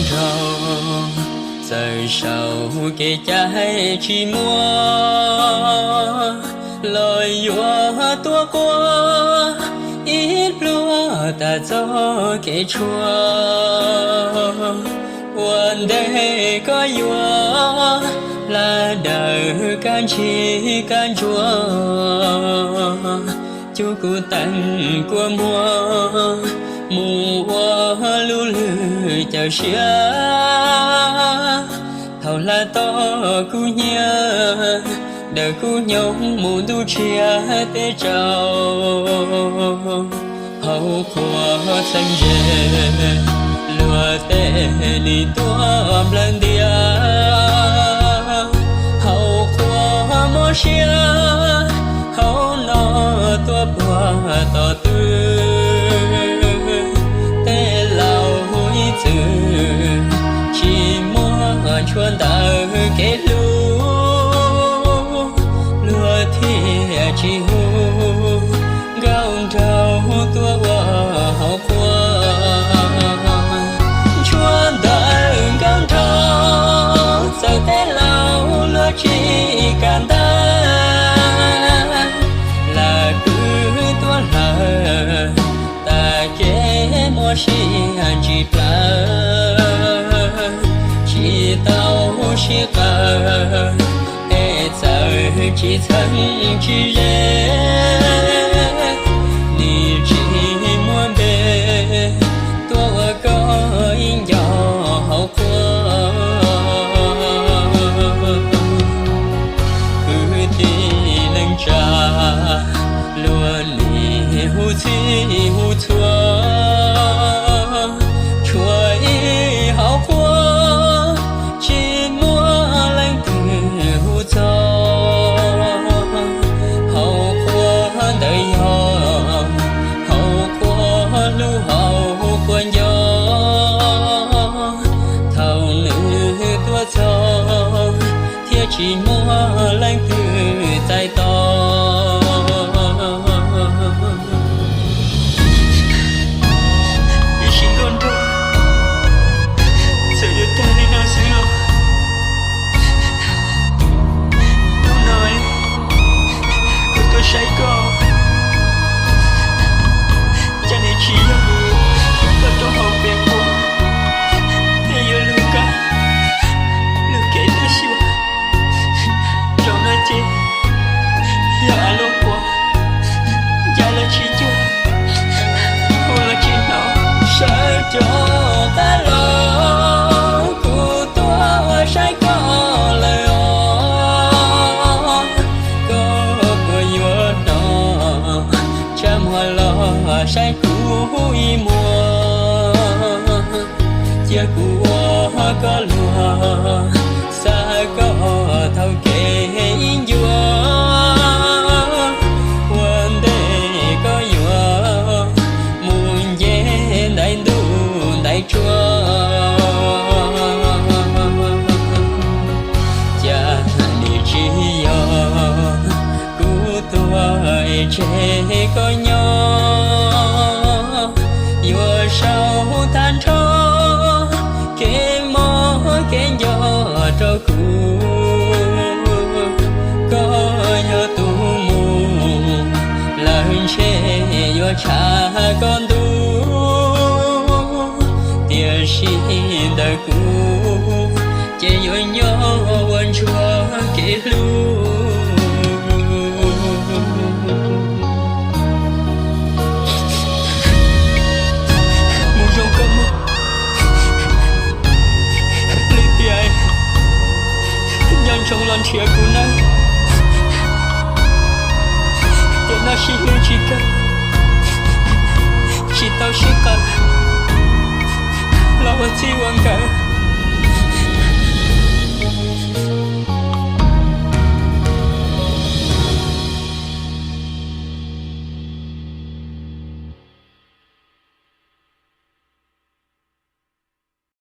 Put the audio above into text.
Nraug txawm saum kev cai tsis muaj, los yuav tuaj quaj ib pluag tas txoj kev tshuaj. Ua ntej koj yuav, hla dawm kab ntsig kab ntsuag, cuj kuv teem kua muag, mus ua lub lwg cawm siab. Thaum hla toj kub hnyiab, dawm kub hnyo mus ntuj tsiab teb tsaus. Hauv qhua txheem ze, luag tej nim tuaj nplawg ntias. Hauv qhua mob siab, hauv no tuaj puag tom twg. Tej laus ib txwm tsis muaj ntshua ntawm kev hlub, luag thiaj tsis hu nkauj nraug tuaj ua hauv qhua. Ntshua ntawm nkauj nraug txawm tej laus luag tsis kam ntawd, lam kwv tuaj hlawv tas kev muaj sij hawm ntsis plawv, tsis tau sib qawm, es txawm tsis txheeb tsis ze, nim tsis muaj npe tuaj ua koj ib nco hauv qhua. Kwv tij neej tsa, luag nim hu txhij hu txhua, tshuav ib hauv qhua, tsis muaj leej twg hu txog. Hauv qhua ntawd yog hauv qhua hlub hauv qhua nco. Thaum nws tuaj txog, thiaj tsis muaj leej twg txais tos. Ib sim nkauj nraug txawm yuav tag li no xwb los, hnub no kuv tuaj saib koj, cas nim tsis yog koj rau hauv peb qhua, es yuav lug kab lug kev tuaj xyuas. Zaum no ces yog av luaj quas, ncav los tsis cuag, hu los tsis hnov. Sawv rov qab los, kuv tuaj saib koj lawm os. Koj puas yuav hnov, tsa muag los saib kuv ib muag. Cia kuv ua koj luag, xa koj thaum kev ib ncua. Ua ntej koj yuav mus nce ntaiv ntuj ntaiv tsuag, cas nim tsis yog kuv tuag es tseg koj nyob. Yuav sau tag nrho kev mob kev nco rau kuv. Koj yog tus mus lawm ntshe yuav tshav koj ntuj, tiam sis ntawm kuv ces yuav nyob ua ntsuag kev hlub. Mus zoo koj mog, lwm tiam nco ntsoov los nrhiav kuv nawb. Tiam no sib hlub tsis kawg, tsis tau sib qawm, los ua txij ua nkawm.